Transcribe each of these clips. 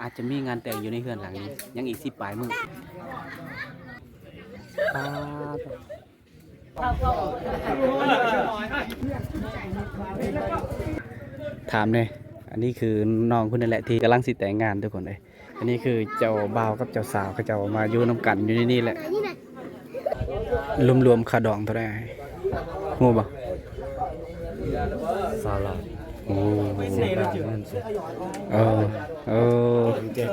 ອາດຈະມີງານແຕ່ງຢູ່ໃນເຮືອນຫຼັງນີ້ ຍັງອີກສິບປາຍມື້. ປາດ ຖາມແດ່ ອັນນີ້ຄືນ້ອງເພິ່ນນັ້ນແຫຼະ ທີ່ກຳລັງຊິແຕ່ງງານ ທຸກຄົນເອີຍ. ອັນນີ້ຄືເຈົ້າບ່າວກັບເຈົ້າສາວ ເຂົາເຈົ້າມາຢູ່ນຳກັນຢູ່ໃນນີ້ແຫຼະ. ລວມໆຄ່າດອງເທົ່າໃດ ຮູ້ບໍ່? ຊາວລ້ານ. ໂອ້ ເງິນສົດ. ເອີ ເອີ ເຈັດ.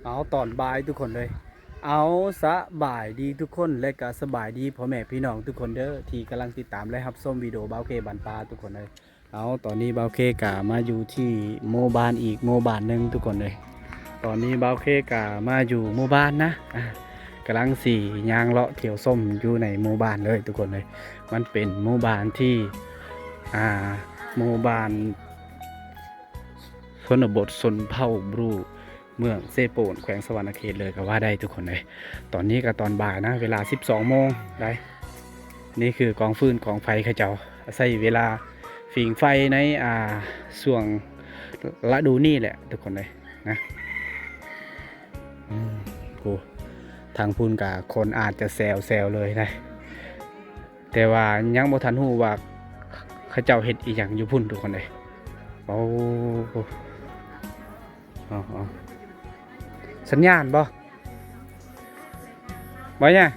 ເອົາ ຕອນບ່າຍທຸກຄົນເອີຍ. ເອົາ ສະບາຍດີທຸກຄົນ ແລະກະສະບາຍດີພໍ່ແມ່ພີ່ນ້ອງທຸກຄົນເດີ ທີ່ກຳລັງຕິດຕາມ ແລະຮັບຊົມວິດີໂອບ່າວເຄບ້ານປ່າທຸກຄົນເອີຍ. ເອົາ ຕອນນີ້ບ່າວເຄກະມາຢູ່ທີ່ໝູ່ບ້ານອີກໝູ່ບ້ານໜຶ່ງທຸກຄົນເອີຍ. ຕອນນີ້ບ່າວເຄກະມາຢູ່ໝູ່ບ້ານນະ ອາ ກຳລັງຊິຍ່າງເລາະທ່ຽວຊົມຢູ່ໃນໝູ່ບ້ານເລີຍທຸກຄົນເອີຍ. ມັນເປັນໝູ່ບ້ານທີ່ ອາ ໝູ່ບ້ານ ຊົນນະບົດຊົນເຜົ່າບຣູ ເມືອງເຊໂປນ ແຂວງສະຫວັນນະເຂດເລີຍກໍວ່າໄດ້ທຸກຄົນເອີຍ. ຕອນນີ້ກໍຕອນບ່າຍນະ ເວລາສິບສອງໂມງໄດ໋. ນີ້ຄືກອງຟືນກອງໄຟເຂົາເຈົ້າ ໃຊ້ເວລາຝີງໄຟໃນ ອ່າ ຊ່ວງລະດູນີ້ແຫຼະທຸກຄົນເອີຍນະ. ອືມ ໂອ້ ທາງພຸ້ນກໍຄົນອາດຈະແຊວໆເລີຍໄດ໋. ແຕ່ວ່າຍັງບໍ່ທັນຮູ້ວ່າເຂົາເຈົ້າເຮັດອີ່ຫຍັງຢູ່ພຸ້ນທຸກຄົນເອີຍ. ໂອ້ ເອົາໆ ສັນຍານບໍ່? ບໍ່ຫຍັງ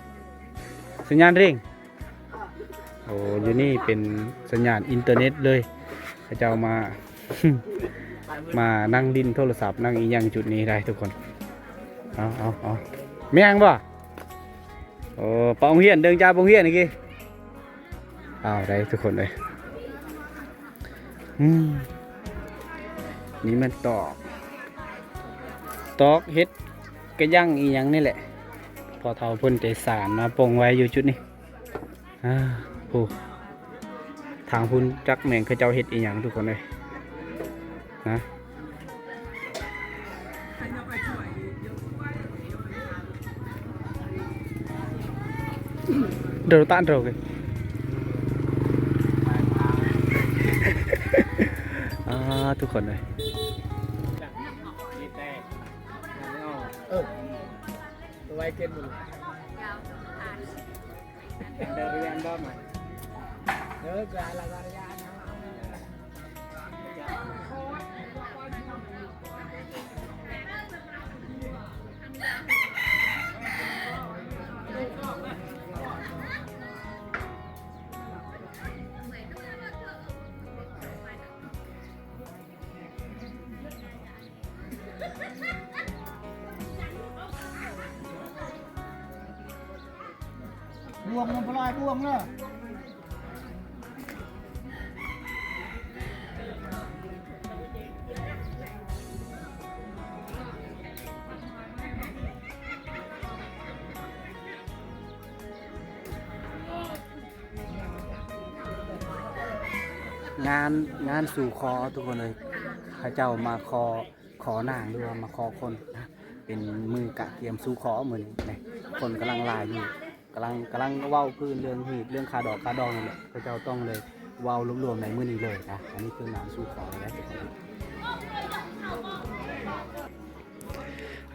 ສັນຍານລິງ. ໂອ້ ຢູ່ນີ້ເປັນສັນຍານອິນເຕີເນັດເລີຍ. ເຂົາເຈົ້າມາ ມານັ່ງຫຼິ້ນໂທລະສັບ ນັ່ງອີ່ຫຍັງຈຸດນີ້ໄດ໋ທຸກຄົນ. ເອົາໆໆ ແມ່ນຫຍັງບໍ່? ໂອ້ ປະໂຮງຮຽນ ເດີນຈາກໂຮງຮຽນອີກ. ເອົາໄດ໋ທຸກຄົນເອີຍ. ອືມ ນີ້ແມ່ນຕອກ ຕອກເຮັດກະຍັງອີ່ຫຍັງນີ້ແຫຼະ. ພໍ່ເຖົ້າເພິ່ນໃຈສານມາປົງໄວ້ຢູ່ຈຸດນີ້. ອາ ໂອ້ ທາງພຸ້ນຈັກແມ່ນເຂົາເຈົ້າເຮັດອີ່ຫຍັງທຸກຄົນເອີຍ. ນະ ເດີຕານເດີ ອາ ທຸກຄົນເອີຍ. ເອີ ໄວ້ເກັບໝົດ. ບ່ວງນຳປະລາຍບ່ວງເດີ. ງານ ງານສູ່ຂໍທຸກຄົນເອີຍ. ເຂົາເຈົ້າມາຂໍ ຂໍນາງ ຫຼືວ່າມາຂໍຄົນນະ ເປັນມື້ກະກຽມສູ່ຂໍມື້ນີ້ນະ. ຄົນກຳລັງຫຼາຍຢູ່ ກຳລັງ ກຳລັງເວົ້າພື້ນເລື່ອງຮີດ ເລື່ອງຄ່າດອກຄ່າດອງນີ້ແຫຼະ. ເຂົາເຈົ້າຕ້ອງເລີຍເວົ້າລວມໆໃນມື້ນີ້ເລີຍນະ. ອັນນີ້ຄືງານສູ່ຂໍແຫຼະ.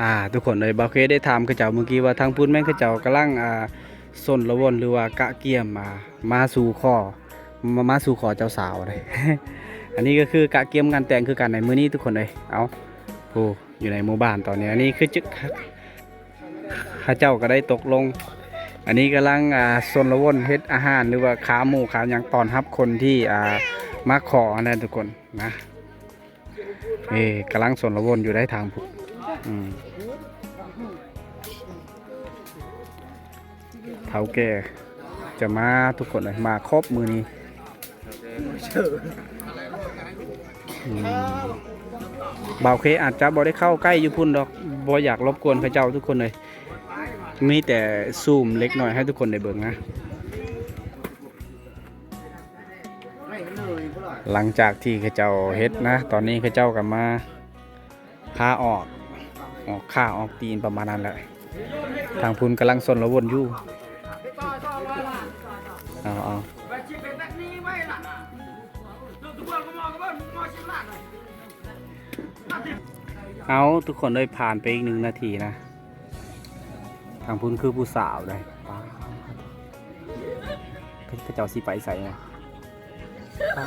ອ່າ ທຸກຄົນເອີຍ ບ່າວເຄໄດ້ຖາມເຂົາເຈົ້າມື້ກີ້ວ່າ ທາງພຸ້ນແມ່ນເຂົາເຈົ້າກຳລັງ ອ່າ ສົນລະວົນ ຫຼືວ່າກະກຽມ ອ່າ ມາສູ່ຂໍ ມາ ມາສູ່ຂໍເຈົ້າສາວເດ້. ອັນນີ້ກໍຄືກະກຽມງານແຕ່ງຄືກັນໃນມື້ນີ້ທຸກຄົນເອີຍ. ເອົາ ໂອ້ ຢູ່ໃນໝູ່ບ້ານຕອນນີ້ ອັນນີ້ຄືຈະ ເຂົາເຈົ້າກໍໄດ້ຕົກລົງ ອັນນີ້ກຳລັງ ອ່າ ສົນລະວົນເຮັດອາຫານ ຫຼືວ່າຂາໝູຂາຫຍັງຕ້ອນຮັບຄົນທີ່ ອ່າ ມາຂໍຫັ້ນນະທຸກຄົນນະ. ເອີ ກຳລັງສົນລະວົນຢູ່ໄດ໋ທາງພຸ້ນ. ອືມ ເຖົ້າແກ່ຈະມາທຸກຄົນເອີຍ ມາຄົບມື້ນີ້. ອືມ ບ່າວເຄອາດຈະບໍ່ໄດ້ເຂົ້າໃກ້ຢູ່ພຸ້ນດອກ ບໍ່ຢາກລົບກວນເຂົາເຈົ້າທຸກຄົນເອີຍ. ມີແຕ່ຊູມເລັກນ້ອຍໃຫ້ທຸກຄົນໄດ້ເບິ່ງນະ. ຫຼັງຈາກທີ່ເຂົາເຈົ້າເຮັດນະ ຕອນນີ້ເຂົາເຈົ້າກໍມາພາອອກ ອອກຂາອອກຕີນປະມານນັ້ນແຫຼະ. ທາງພຸ້ນກຳລັງສົນລະວົນຢູ່. ເອົາ ເອົາ ເອົາ ທຸກຄົນເອີຍ ຜ່ານໄປອີກໜຶ່ງນາທີນະ ທາງພຸ້ນຄືຜູ້ສາວໃດ໋ ປາດ ເຂົາເຈົ້າຊິໄປໃສນະ ປາ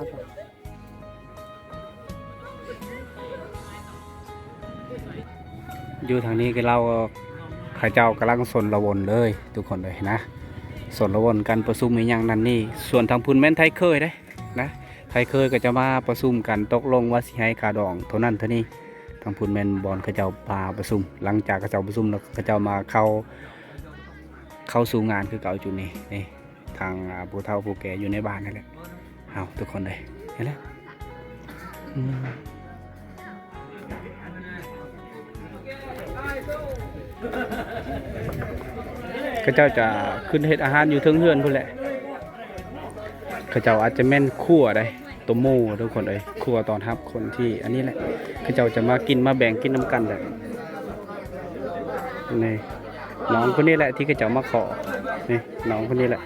ດ. ຢູ່ທາງນີ້ກໍລາວ ເຂົາເຈົ້າກຳລັງສົນລະວົນເລີຍທຸກຄົນເອີຍນະ ສົນລະວົນກັນປະຊຸມອີ່ຫຍັງນັ້ນນີ້ ສ່ວນທາງພຸ້ນແມ່ນໄທເຄີຍເດ້ນະ ໄທເຄີຍກໍຈະມາປະຊຸມກັນຕົກລົງວ່າຊິໃຫ້ຄ່າດອງເທົ່ານັ້ນເທົ່ານີ້ ທາງພຸ້ນແມ່ນບ່ອນເຂົາເຈົ້າມາປະຊຸມ ຫຼັງຈາກເຂົາເຈົ້າປະຊຸມແລ້ວ ເຂົາເຈົ້າມາເຂົ້າ ເຂົ້າສູ່ງານຄືເກົ່າຈຸດນີ້ ນີ້ ທາງ ອ່າ ຜູ້ເຖົ້າຜູ້ແກ່ຢູ່ໃນບ້ານນັ້ນແຫຼະ ເຮົາທຸກຄົນເລີຍ ເຫັນແລ້ວ ອືມ ເຂົາເຈົ້າຈະຂຶ້ນເຮັດອາຫານຢູ່ເທິງເຮືອນພຸ້ນແຫຼະ ເຂົາເຈົ້າອາດຈະແມ່ນຄົວໃດ໋ ໂຕໂມທຸກຄົນເອີຍ ຄົວຕ້ອນຮັບຄົນທີ່ອັນນີ້ແຫຼະ ເຂົາເຈົ້າຈະມາກິນມາແບ່ງກິນນຳກັນແຫຼະ ນີ້ ນ້ອງຄົນນີ້ແຫຼະທີ່ເຂົາເຈົ້າມາຂໍ ນີ້ ນ້ອງຄົນນີ້ແຫຼະ.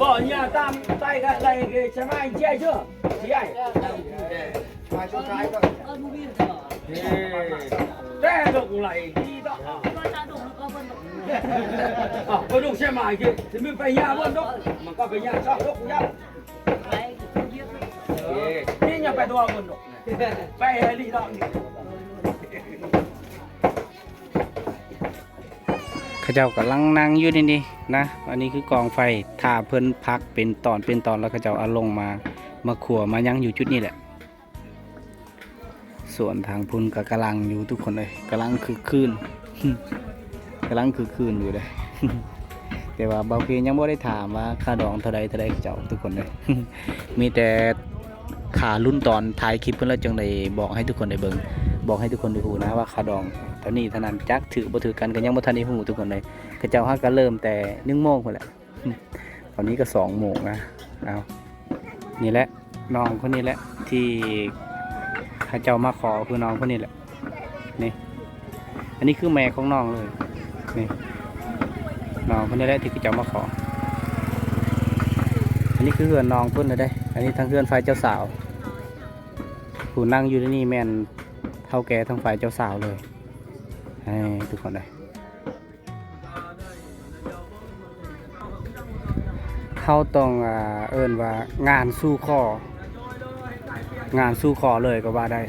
ບໍ່ເນຍຕາມໃຕ້ກະໄລເກສະມາຍເຈເຈີ ເຈ ແຕ່ລູກໄຫຼດີດອກ ເອົາ ເພິ່ນລູກເຊມາຍເກ ຊິມີໄປຍາເບິ່ງດອກ ມັນກໍໄປຍາຊອກລູກຍາ ເອີ ນີ້ຍັງໄປຕົວເບິ່ງດອກ ໄປໃຫ້ລີດອກ ເຂົາເຈົ້າກຳລັງນັ່ງຢູ່ນີ້ນີ້ນະ ອັນນີ້ຄືກອງໄຟ ຖ້າເພິ່ນພັກເປັນຕອນເປັນຕອນ ແລ້ວເຂົາເຈົ້າເອົາລົງມາ ມາຂົ້ວມາຫຍັງຢູ່ຈຸດນີ້ແຫຼະ. ສ່ວນທາງພຸ້ນກໍກຳລັງຢູ່ທຸກຄົນເອີຍ ກຳລັງຄຶກຄື້ນ ກຳລັງຄຶກຄື້ນຢູ່ເດ້ ແຕ່ວ່າບ່າວເຄຍັງບໍ່ໄດ້ຖາມວ່າຄ່າດອງເທົ່າໃດ ເທົ່າໃດເຈົ້າທຸກຄົນເອີຍ ມີແຕ່ຖ້າລຸ້ນຕອນທ້າຍຄລິບເພິ່ນແລ້ວ ຈຶ່ງໄດ້ບອກໃຫ້ທຸກຄົນໄດ້ເບິ່ງ ບອກໃຫ້ທຸກຄົນໄດ້ຮູ້ນະວ່າຄ່າດອງເທົ່ານີ້ເທົ່ານັ້ນ ຈັກຖືກບໍ່ຖືກກັນກໍຍັງບໍ່ທັນໄດ້ຮູ້ທຸກຄົນເອີຍ ເຂົາເຈົ້າຫາກໍເລີ່ມແຕ່ໜຶ່ງໂມງພຸ້ນແຫຼະ. ຕອນນີ້ກໍສອງໂມງນະ ເອົາ ນີ້ແຫຼະ ນ້ອງຄົນນີ້ແຫຼະ ທີ່ເຂົາເຈົ້າມາຂໍ ຄືນ້ອງຄົນນີ້ແຫຼະ ນີ້ ອັນນີ້ຄືແມ່ຂອງນ້ອງເລີຍ ນີ້ ນ້ອງຄົນນີ້ແຫຼະທີ່ເຂົາເຈົ້າມາຂໍ ອັນນີ້ຄືເຮືອນນ້ອງເພິ່ນເດ້ ອັນນີ້ທາງເຮືອນຝ່າຍເຈົ້າສາວ ຜູ້ນັ່ງຢູ່ໃນນີ້ແມ່ນເຖົ້າແກ່ທາງຝ່າຍເຈົ້າສາວເລີຍ ໃຫ້ທຸກຄົນເດ້. ເຮົາຕ້ອງ ອ່າ ເອີ້ນວ່າງານສູ່ຂໍ ງານສູ່ຂໍເລີຍກໍວ່າໄດ້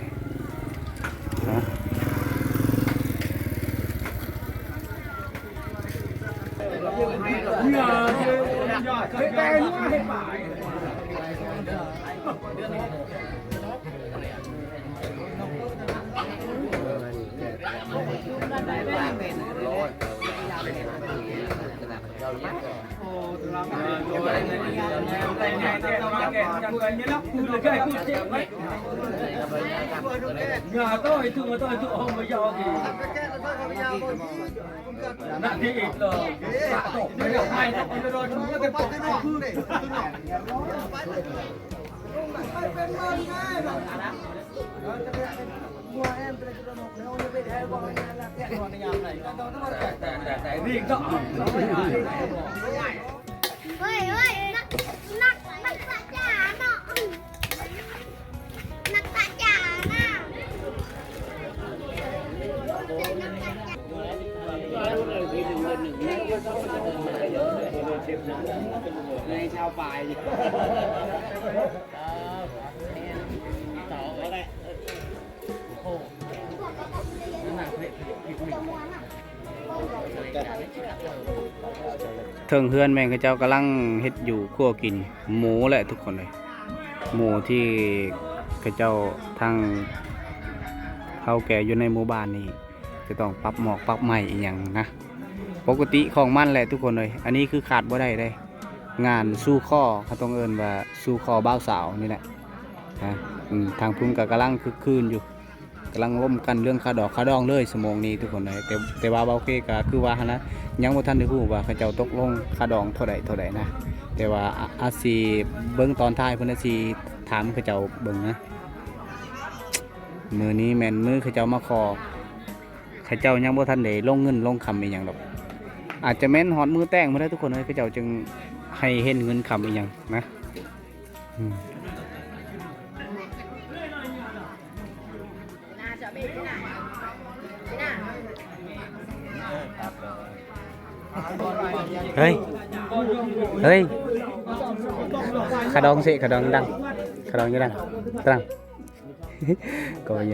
ນະ. ເຮີ້ຍ ເຮີ້ຍ ນັກ ນັກ ນັກປະຈານເນາະ ນັກປະຈານນະ ໃນຊາວປາຍ. ເທິງເຮືອນແມ່ນເຂົາເຈົ້າກຳລັງເຮັດຢູ່ຄົວກິນໝູແຫຼະທຸກຄົນເອີຍ ໝູທີ່ເຂົາເຈົ້າທາງເຖົ້າແກ່ຢູ່ໃນໝູ່ບ້ານນີ້ ຈະຕ້ອງປັບໝອກປັບໄມ້ອີ່ຫຍັງນະ ປົກກະຕິຂອງມັນແຫຼະທຸກຄົນເອີຍ ອັນນີ້ຄືຂາດບໍ່ໄດ້ເດ້ ງານສູ່ຂໍ ເຂົາຕ້ອງເອີ້ນວ່າສູ່ຂໍບ່າວສາວນີ້ແຫຼະ ອາ ທາງພຸ້ນກໍກຳລັງຄຶກຄື້ນຢູ່ ກຳລັງລົມກັນເລື່ອງຄ່າດອກຄ່າດອງເລີຍຊົ່ວໂມງນີ້ທຸກຄົນເອີຍ. ແຕ່ ແຕ່ວ່າບ່າວເຄກະຄືວ່າຫັ້ນນະ ຍັງບໍ່ທັນໄດ້ຮູ້ວ່າເຂົາເຈົ້າຕົກລົງຄ່າດອງເທົ່າໃດ ເທົ່າໃດນະ. ແຕ່ວ່າອາ ອາດຊິເບິ່ງຕອນທ້າຍເພິ່ນ ອາດຊິຖາມເຂົາເຈົ້າເບິ່ງນະ. ມື້ນີ້ແມ່ນມື້ເຂົາເຈົ້າມາຂໍ ເຂົາເຈົ້າຍັງບໍ່ທັນໄດ້ລົງເງິນລົງຄຳອີ່ຫຍັງດອກ. ອາດຈະແມ່ນຮອດມື້ແຕ່ງພຸ້ນແຫຼະທຸກຄົນເອີຍ ເຂົາເຈົ້າຈຶ່ງໃຫ້ເຫັນເງິນຄຳອີ່ຫຍັງນະ. ອືມ ເຮີ້ຍ ເຮີ້ຍ ຄ່າດອງເຊ ຄ່າດອງດັງ ຄ່າດອງຢ່າດັງ ຕະລັງ ກໍເຍ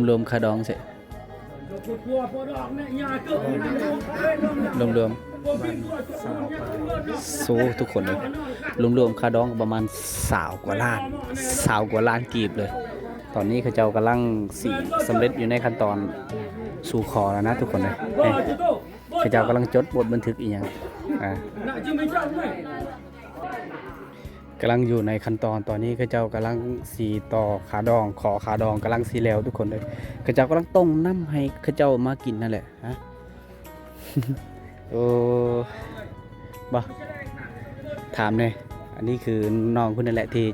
ລວມໆຄ່າດອງເສ ລວມໆ ໂອ້ ທຸກຄົນເອີຍ ລວມໆຄ່າດອງກໍປະມານຊາວກວ່າລ້ານ ຊາວກວ່າລ້ານກີບເລີຍ. ຕອນນີ້ເຂົາເຈົ້າກຳລັງຊິສຳເລັດຢູ່ໃນຂັ້ນຕອນສູ່ຂໍແລ້ວນະທຸກຄົນເອີຍ. ນີ້ ເຂົາເຈົ້າກຳລັງຈົດບົດບັນທຶກອີ່ຫຍັງ ອ່າ ກຳລັງຢູ່ໃນຂັ້ນຕອນ ຕອນນີ້ເຂົາເຈົ້າກຳລັງຊິຕໍ່ຄ່າດອງ ຂໍຄ່າດອງ ກຳລັງຊິແລ້ວທຸກຄົນເອີຍ. ເຂົາເຈົ້າກຳລັງຕົ້ມນ້ຳໃຫ້ເຂົາເຈົ້າມາກິນນັ້ນແຫຼະ ຮະ ໂອ້ ບໍ່ ຖາມແດ່ ອັນນີ້ຄືນ້ອງເພິ່ນນັ້ນແຫຼະທີ່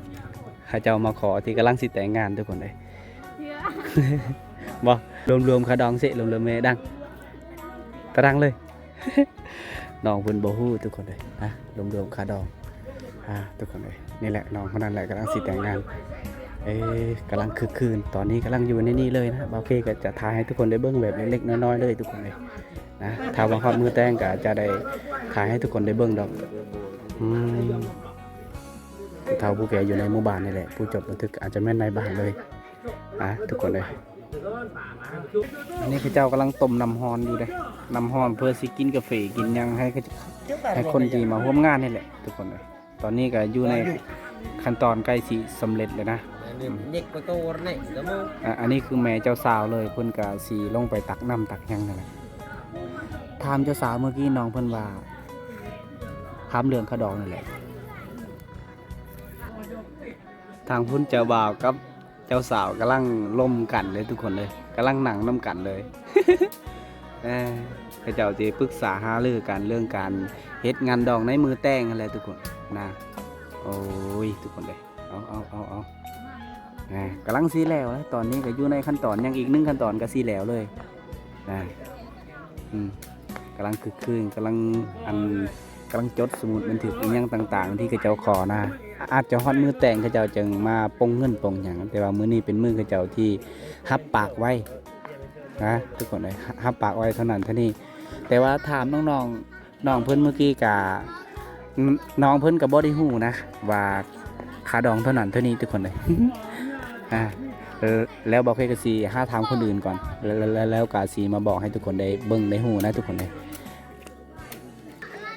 ເຂົາເຈົ້າມາຂໍ ທີ່ກຳລັງຊິແຕ່ງງານທຸກຄົນເອີຍ ບໍ່ ລວມໆຄ່າດອງເຊ ລວມໆແມ່ດັງ ຕະດັງເລີຍ. ນ້ອງເພິ່ນບໍ່ຮູ້ທຸກຄົນເອີຍ ນະ ລວມໆຄ່າດອງ ອ່າ ທຸກຄົນເອີຍ ນີ້ແຫຼະ ນ້ອງຄົນນັ້ນແຫຼະກຳລັງຊິແຕ່ງງານ ເອີ ກຳລັງຄຶກຄື້ນ ຕອນນີ້ກຳລັງຢູ່ໃນນີ້ເລີຍນະ. ບ່າວເຄກໍຈະຖ່າຍໃຫ້ທຸກຄົນໄດ້ເບິ່ງແບບເລັກໆນ້ອຍໆເລີຍທຸກຄົນເອີຍ ນະ. ຖ້າວ່າຮອດມື້ແຕ່ງກໍຈະໄດ້ຖ່າຍໃຫ້ທຸກຄົນໄດ້ເບິ່ງດອກ. ອືມ ຜູ້ເຖົ້າຜູ້ແກ່ຢູ່ໃນໝູ່ບ້ານນີ້ແຫຼະ ຜູ້ຈົດບັນທຶກອາດຈະແມ່ນນາຍບ້ານເລີຍ ອ່າ ທຸກຄົນເອີຍ. ອັນນີ້ເຂົາເຈົ້າກຳລັງຕົ້ມນ້ຳຮ້ອນຢູ່ເດ້ ນ້ຳຮ້ອນເພື່ອຊິກິນກາເຟກິນຫຍັງໃຫ້ ໃຫ້ຄົນທີ່ມາຮ່ວມງານນີ້ແຫຼະທຸກຄົນເອີຍ. ຕອນນີ້ກໍຢູ່ໃນຂັ້ນຕອນໃກ້ຊິສຳເລັດແລ້ວນະ. ອ່າ ອັນນີ້ຄືແມ່ເຈົ້າສາວເລີຍ ເພິ່ນກໍຊິລົງໄປຕັກນ້ຳຕັກຫຍັງນັ້ນແຫຼະ. ຖາມເຈົ້າສາວເມື່ອກີ້ ນ້ອງເພິ່ນວ່າ ຖາມເລື່ອງຄ່າດອງນີ້ແຫຼະ. ທາງພຸ້ນເຈົ້າບ່າວກັບເຈົ້າສາວກຳລັງລົມກັນເລີຍທຸກຄົນເອີຍ ກຳລັງນັ່ງນຳກັນເລີຍ. ເອີ ເຂົາເຈົ້າຊິປຶກສາຫາລືກັນເລື່ອງການເຮັດງານດອງໃນມື້ແຕ່ງຫັ້ນແຫຼະທຸກຄົນນະ. ໂອ້ຍ ທຸກຄົນເອີຍ ເອົາ ເອົາ ເອົາ ເອົາ ນະ ກຳລັງຊິແລ້ວແລ້ວ ຕອນນີ້ກໍຢູ່ໃນຂັ້ນຕອນ ຍັງອີກໜຶ່ງຂັ້ນຕອນກໍຊິແລ້ວເລີຍນະ. ອືມ ກຳລັງຄຶກຄື້ນ ກຳລັງ ອັນ ກຳລັງຈົດສະໝຸດບັນທຶກອີ່ຫຍັງຕ່າງໆທີ່ເຂົາເຈົ້າຂໍນະ. ອາດຈະຮອດມື້ແຕ່ງເຂົາເຈົ້າຈຶ່ງມາປົງເງິນປົງຫຍັງ ແຕ່ວ່າມື້ນີ້ເປັນມື້ເຂົາເຈົ້າທີ່ຮັບປາກໄວ້ນະທຸກຄົນເອີຍ ຮັບປາກໄວ້ເທົ່ານັ້ນເທົ່ານີ້. ແຕ່ວ່າຖາມນ້ອງໆ ນ້ອງເພິ່ນເມື່ອກີ້ກະ ນ- ນ້ອງເພິ່ນກະບໍ່ໄດ້ຮູ້ນະວ່າຄ່າດອງເທົ່ານັ້ນເທົ່ານີ້ທຸກຄົນເອີຍ. ອ່າ ແລ້ວ ແລ້ວບ່າວເຄກະຊິຫາຖາມຄົນອື່ນກ່ອນ ແລ້ວ ແລ້ວ ແລ້ວກະຊິມາບອກໃຫ້ທຸກຄົນໄດ້ເບິ່ງໄດ້ຮູ້ນະທຸກຄົນເອີຍ.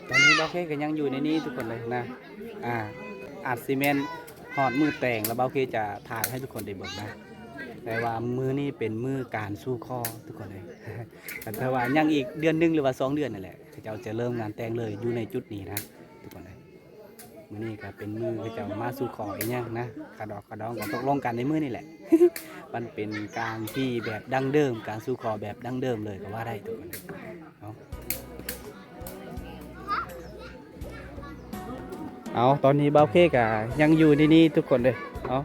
ຕອນນີ້ບ່າວເຄກະຍັງຢູ່ໃນນີ້ທຸກຄົນເລີຍນະ. ອ່າ ອາດຊິແມ່ນຮອດມື້ແຕ່ງແລ້ວ ບ່າວເຄຈະຖ່າຍໃຫ້ທຸກຄົນໄດ້ເບິ່ງນະ. ແຕ່ວ່າມື້ນີ້ເປັນມື້ການສູ່ຂໍທຸກຄົນເລີຍ. ແຕ່ວ່າຍັງອີກເດືອນໜຶ່ງ ຫຼືວ່າສອງເດືອນນີ້ແຫຼະ ເຂົາເຈົ້າຈະເລີ່ມງານແຕ່ງເລີຍ ຢູ່ໃນຈຸດນີ້ນະທຸກຄົນເລີຍ. ມື້ນີ້ກໍເປັນມື້ເຂົາເຈົ້າມາສູ່ຂໍອີ່ຫຍັງນະ ຂະດອກຂະດອງກໍຕົກລົງກັນໃນມື້ນີ້ແຫຼະ. ມັນເປັນການທີ່ແບບດັ້ງເດີມ ການສູ່ຂໍແບບດັ້ງເດີມເລີຍກໍວ່າໄດ້ທຸກຄົນເນາະ. ເອົາ ຕອນນີ້ບ່າວເຄກະຍັງຢູ່ໃນນີ້ທຸກຄົນເດີ. ເອົາ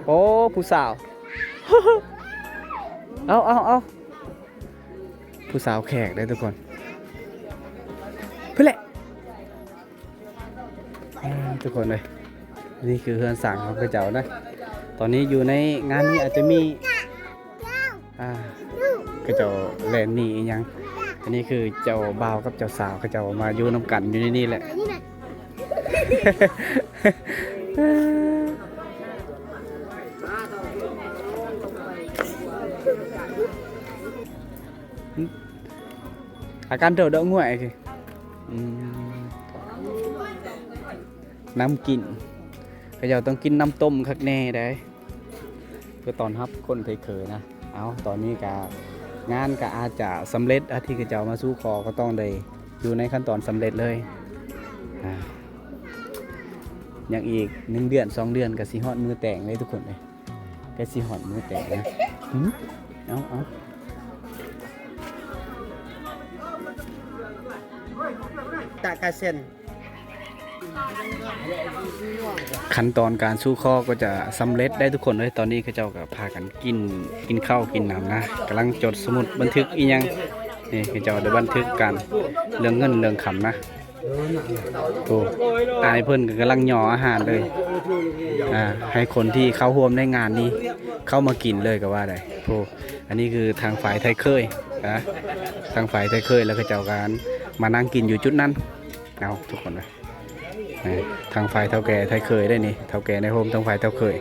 ໂອ້ ຜູ້ສາວ ເອົາ ເອົາ ເອົາ ຜູ້ສາວແຂກເດີທຸກຄົນ ພຸ້ນແຫຼະ. ອ່າ ທຸກຄົນເອີຍ ນີ້ຄືເຮືອນສ້າງຂອງເຂົາເຈົ້ານະ. ຕອນນີ້ຢູ່ໃນງານນີ້ອາດຈະມີ ອ່າ ເຂົາເຈົ້າແລ່ນໜີອີ່ຫຍັງ. ອັນນີ້ຄືເຈົ້າບ່າວກັບເຈົ້າສາວ ເຂົາເຈົ້າມາຢູ່ນຳກັນຢູ່ໃນນີ້ແຫຼະ. ອາການໂດດດອກງວຍ ອືມ ນ້ຳກິນ ເຂົາເຈົ້າຕ້ອງກິນນ້ຳຕົ້ມຄັກແນ່ໃດ ເພື່ອຕ້ອນຮັບຄົນໄທເຂີນະ. ເອົາ ຕອນນີ້ກະ ງານກະອາດຈະສຳເລັດ ອາ ທີ່ເຂົາເຈົ້າມາສູ່ຂໍກໍຕ້ອງໄດ້ຢູ່ໃນຂັ້ນຕອນສຳເລັດເລີຍ. ອາ ຍັງອີກໜຶ່ງເດືອນສອງເດືອນກະຊິຮອດມື້ແຕ່ງເລີຍທຸກຄົນເອີຍ. ໃກ້ຊິຮອດມື້ແຕ່ງນະ. ຫື ເອົາ ເອົາ ຕະກະເຊັນ. ຂັ້ນຕອນການສູ່ຂໍກໍຈະສຳເລັດໄດ້ທຸກຄົນເລີຍ. ຕອນນີ້ເຂົາເຈົ້າກໍພາກັນກິນ ກິນເຂົ້າກິນນ້ຳນະ ກຳລັງຈົດສະໝຸດບັນທຶກອີ່ຫຍັງ. ນີ້ເຂົາເຈົ້າໄດ້ບັນທຶກການເລື່ອງເງິນເລື່ອງຄຳນະ. ໂອ້ ອ້າຍເພິ່ນກໍກຳລັງຍໍອາຫານເລີຍ ອ່າ ໃຫ້ຄົນທີ່ເຂົ້າຮ່ວມໃນງານນີ້ເຂົ້າມາກິນເລີຍກໍວ່າໄດ້. ໂອ້ ອັນນີ້ຄືທາງຝ່າຍໄທເຂີຍນະ ທາງຝ່າຍໄທເຂີຍ ແລ້ວເຂົາເຈົ້າກໍມານັ່ງກິນຢູ່ຈຸດນັ້ນ. ເອົາ ທຸກຄົນນະ ນີ້ທາງຝ່າຍເຖົ້າແກ່ໄທເຂີຍໄດ໋ນີ້ ເຖົ້າແກ່ນາຍໂຮມ ທາງຝ່າຍເຖົ້າເຂີຍ.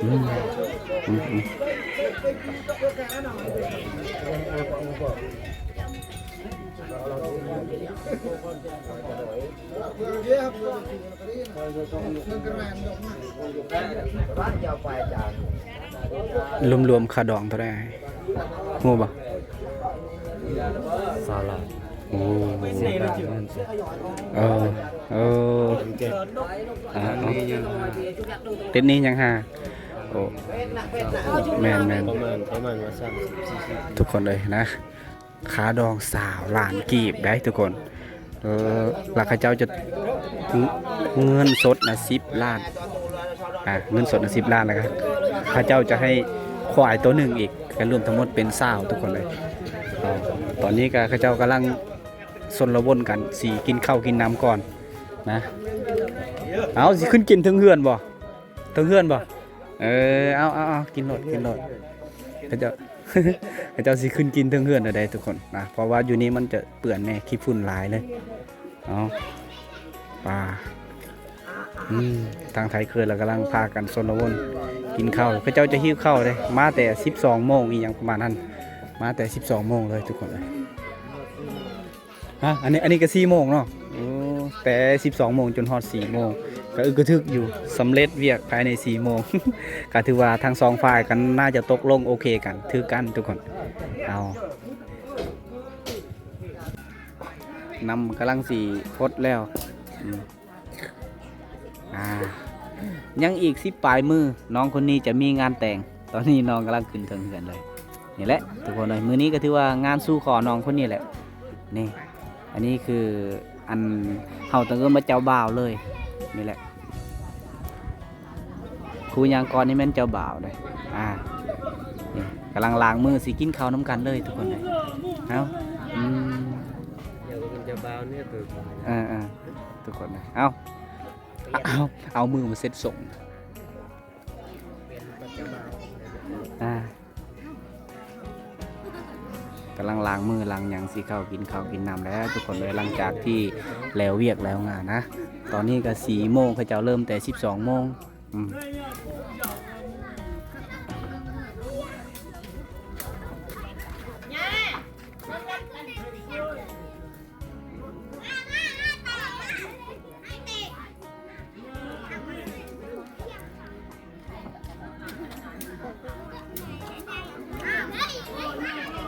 ອືມ ອືມ ອືມ ລວມໆຄ່າດອງເທົ່າໃດ ຮູ້ບໍ່? ຊາວລ້ານ. ໂອ້ ເອີ ເອີ ອ່າ ຕິດໜີ້ຍັງຫາ ໂອ້ ແມ່ນໆ ປະມານ ປະມານວ່າສາມສິບ ສີ່ສິບ ທຸກຄົນເອີຍນະ. ຄ່າດອງຊາວລ້ານກີບໄດ໋ທຸກຄົນ. ເອີ ແລ້ວເຂົາເຈົ້າຈະ ເງິນສົດນະສິບລ້ານ ອ່າ ເງິນສົດນະສິບລ້ານ ແລ້ວກໍເຂົາເຈົ້າຈະໃຫ້ຄວາຍໂຕໜຶ່ງອີກ ກໍລວມທັງໝົດເປັນຊາວທຸກຄົນເລີຍ. ຕອນນີ້ກໍເຂົາເຈົ້າກຳລັງຊົນລະວົນກັນ ຊິກິນເຂົ້າກິນນ້ຳກ່ອນນະ. ເອົາ ຊິຂຶ້ນກິນເທິງເຮືອນບໍ່? ເທິງເຮືອນບໍ່? ເອີ ເອົາ ເອົາ ເອົາ ກິນໂລດ ກິນໂລດ. ເຂົາເຈົ້າ ເຂົາເຈົ້າຊິຂຶ້ນກິນເທິງເຮືອນແລ້ວໃດ໋ທຸກຄົນນະ ເພາະວ່າຢູ່ນີ້ມັນຈະເປື້ອນແດ່ ຂີ້ຝຸ່ນຫຼາຍເລີຍ. ເອົາ ປາ ອືມ ທາງໄທເຂີຍລະກຳລັງພາກັນຊົນລະວົນກິນເຂົ້າ. ເຂົາເຈົ້າຈະຫິວເຂົ້າເດ້ ມາແຕ່ສິບສອງໂມງອີ່ຫຍັງປະມານນັ້ນ ມາແຕ່ສິບສອງໂມງເລີຍທຸກຄົນເອີຍ. ຮະ ອັນນີ້ ອັນນີ້ກໍສີ່ໂມງເນາະ. ໂອ້ ແຕ່ສິບສອງໂມງຈົນຮອດສີ່ໂມງ ກໍອຶກກະທຶກຢູ່ ສຳເລັດວຽກພາຍໃນສີ່ໂມງ. ກໍຖືວ່າທັງສອງຝ່າຍກໍໜ້າຈະຕົກລົງໂອເຄກັນ ຖືກກັນທຸກຄົນ. ເອົາ ນ້ຳກຳລັງຊິຟົດແລ້ວ ອືມ. ອ່າ ຍັງອີກສິບປາຍມື້ ນ້ອງຄົນນີ້ຈະມີງານແຕ່ງ. ຕອນນີ້ນ້ອງກຳລັງຂຶ້ນເທິງເຮືອນເລີຍ. ນີ້ແຫຼະທຸກຄົນເອີຍ ມື້ນີ້ກໍຖືວ່າງານສູ່ຂໍນ້ອງຄົນນີ້ແຫຼະ. ນີ້ ອັນນີ້ຄື ອັນ ເຮົາຕ້ອງເອີ້ນວ່າເຈົ້າບ່າວເລີຍ. ນີ້ແຫຼະ ຜູ້ຍ່າງກ່ອນນີ້ແມ່ນເຈົ້າບ່າວເດ້. ອ່າ ນີ້ກຳລັງລ້າງມື ຊິກິນເຂົ້ານຳກັນເລີຍທຸກຄົນເອີຍ. ເອົາ ອືມ ດຽວກໍເປັນເຈົ້າບ່າວນີ້ຄື ເອີໆ ທຸກຄົນເອີຍ. ເອົາ ເອົາ ເອົາມືມາເຊັດສົງ. ອ່າ ກຳລັງລ້າງມືລ້າງຫຍັງ ຊິເຂົ້າກິນເຂົ້າກິນນ້ຳແລ້ວທຸກຄົນເອີຍ. ຫຼັງຈາກທີ່ແລ້ວວຽກແລ້ວງານນະ ຕອນນີ້ກໍສີ່ໂມງ ເຂົາເຈົ້າເລີ່ມແຕ່ສິບສອງໂມງ. ອືມ.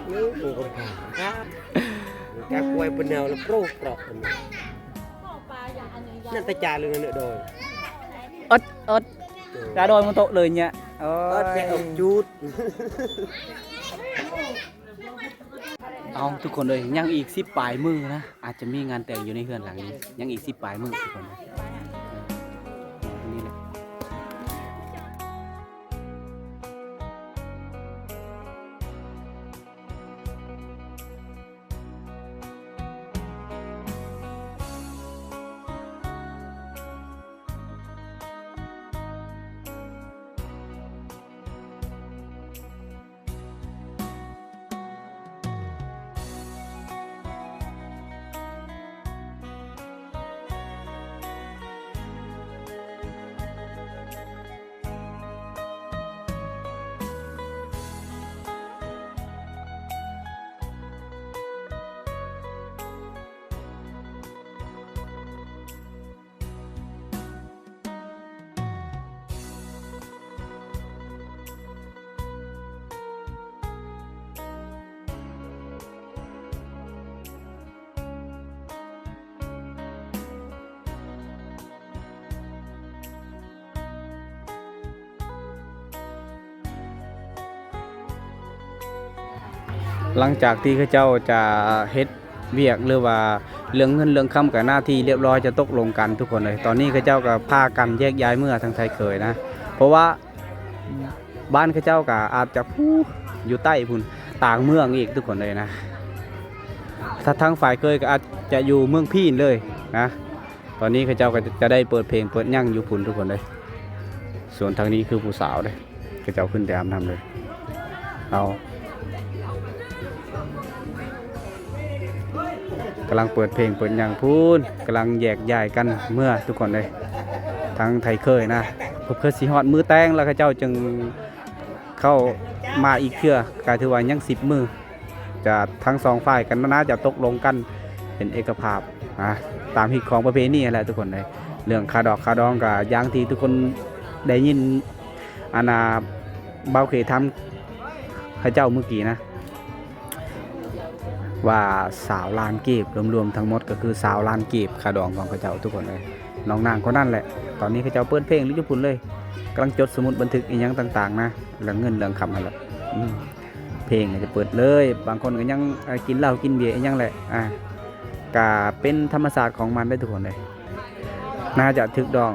ໂອ້ ໂອ້ ຄົນຂາຍ ຈັກໄວ້ເປັນແນວລະໂປກເປາະ. Nanti cari ngene doi. Ot, ot. Dah doi untuk le nya. Oh. Ot, ya, ot, jut. ເອົາ ທຸກຄົນເອີຍ ຍັງອີກສິບປາຍມື້ນະ ອາດຈະມີງານແຕ່ງຢູ່ໃນເຮືອນຫຼັງນີ້ ຍັງອີກສິບປາຍມື້ທຸກຄົນ ນີ້ແຫຼະ. ຫຼັງຈາກທີ່ເຂົາເຈົ້າຈະເຮັດວຽກ ຫຼືວ່າເລື່ອງເງິນເລື່ອງຄຳກັນໜ້າທີ່ລຽບຮ້ອຍ ຈະຕົກລົງກັນທຸກຄົນເອີຍ ຕອນນີ້ເຂົາເຈົ້າກໍພາກັນແຍກຍ້າຍເມືອທາງໄທເຂີຍນະ ເພາະວ່າ ບ້ານເຂົາເຈົ້າກໍອາດຈະ ພູ້ ຢູ່ໃຕ້ພຸ້ນ ຕ່າງເມືອງອີກທຸກຄົນເອີຍນະ ຖ້າທາງຝ່າຍເຂີຍກໍອາດຈະຢູ່ເມືອງພີນເລີຍນະ ຕອນນີ້ເຂົາເຈົ້າກໍຈະໄດ້ເປີດເພງເປີດຫຍັງຢູ່ພຸ້ນທຸກຄົນເອີຍ ສ່ວນທາງນີ້ຄືຜູ້ສາວເດ້ ເຂົາເຈົ້າຂຶ້ນໄປອາບນ້ຳເລີຍ ເອົາ ກຳລັງເປີດເພງເປີດຫຍັງພຸ້ນ ກຳລັງແຍກຍ້າຍກັນເມືອທຸກຄົນເອີຍ ທາງໄທເຂີຍນະ ເພື່ອຊິຮອດມື້ແຕ່ງແລ້ວເຂົາເຈົ້າຈຶ່ງເຂົ້າມາອີກເທື່ອ ກໍຖືວ່າຍັງສິບມື້ ຈະທັງສອງຝ່າຍກໍໜ້າຈະຕົກລົງກັນເປັນເອກະພາບນະ ຕາມຮີດຄອງປະເພນີຫັ້ນແຫຼະທຸກຄົນເອີຍ ເລື່ອງຄ່າດອກຄ່າດອງກໍຢ່າງທີ່ທຸກຄົນໄດ້ຍິນ ອັນນ່າ ບ່າວເຄຍຖາມເຂົາເຈົ້າມື້ກີ້ນະ ວ່າຊາວລ້ານກີບ ລວມໆທັງໝົດກໍຄືຊາວລ້ານກີບ ຄ່າດອງຂອງເຂົາເຈົ້າທຸກຄົນເອີຍ ນ້ອງນາງຄົນນັ້ນແຫຼະ ຕອນນີ້ເຂົາເຈົ້າເປີດເພງຢູ່ພຸ້ນເລີຍ ກຳລັງຈົດສະໝຸດບັນທຶກອີ່ຫຍັງຕ່າງໆນະ ເລື່ອງເງິນເລື່ອງຄຳຫັ້ນແຫຼະ ອືມ ເພງກໍຈະເປີດເລີຍ ບາງຄົນກໍຍັງ ເອີ ກິນເຫຼົ້າກິນເບຍອີ່ຫຍັງແຫຼະ ອ່າ ກະເປັນທຳມະຊາດຂອງມັນເດ້ທຸກຄົນເດ້ ໜ້າຈະຖືກດອງ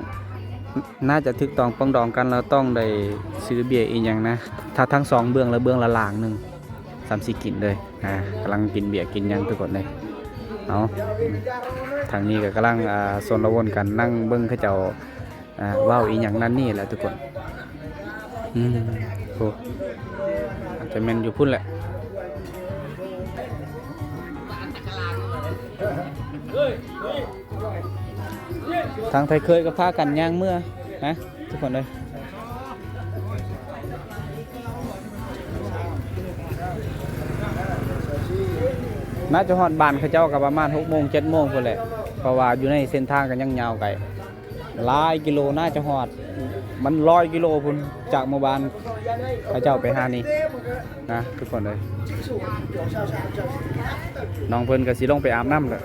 ໜ້າຈະຖືກຕ້ອງປອງດອງກັນ ແລ້ວຕ້ອງໄດ້ຊື້ເບຍອີ່ຫຍັງນະ ຖ້າທັງສອງເບື້ອງລະເບື້ອງລະລາງໜຶ່ງ ສ່ຳຊິກິນເລີຍ ອ່າ ກຳລັງກິນເບຍກິນຫຍັງທຸກຄົນເດ້ ເອົາ ທາງນີ້ກໍກຳລັງ ອ່າ ຊົນລະວົນກັນ ນັ່ງເບິ່ງເຂົາເຈົ້າ ອ່າ ເວົ້າອີ່ຫຍັງນັ້ນນີ້ແຫຼະທຸກຄົນ ອືມ ໂອ້ ອາດຈະແມ່ນຢູ່ພຸ້ນແຫຼະ ທາງໄທເຂີຍກໍພາກັນຍ່າງເມືອນະ ທຸກຄົນເອີຍ ໜ້າຈະຮອດບ້ານເຂົາເຈົ້າກໍປະມານຫົກໂມງ ເຈັດໂມງພຸ້ນແຫຼະ ເພາະວ່າຢູ່ໃນເສັ້ນທາງກໍຍັງຍາວໄກ ຫຼາຍກິໂລ ໜ້າຈະຮອດ ມັນຮ້ອຍກິໂລພຸ້ນ ຈາກໝູ່ບ້ານເຂົາເຈົ້າໄປຫານີ້ນະ ທຸກຄົນເອີຍ ນ້ອງເພິ່ນກໍຊິລົງໄປອາບນ້ຳແຫຼະ.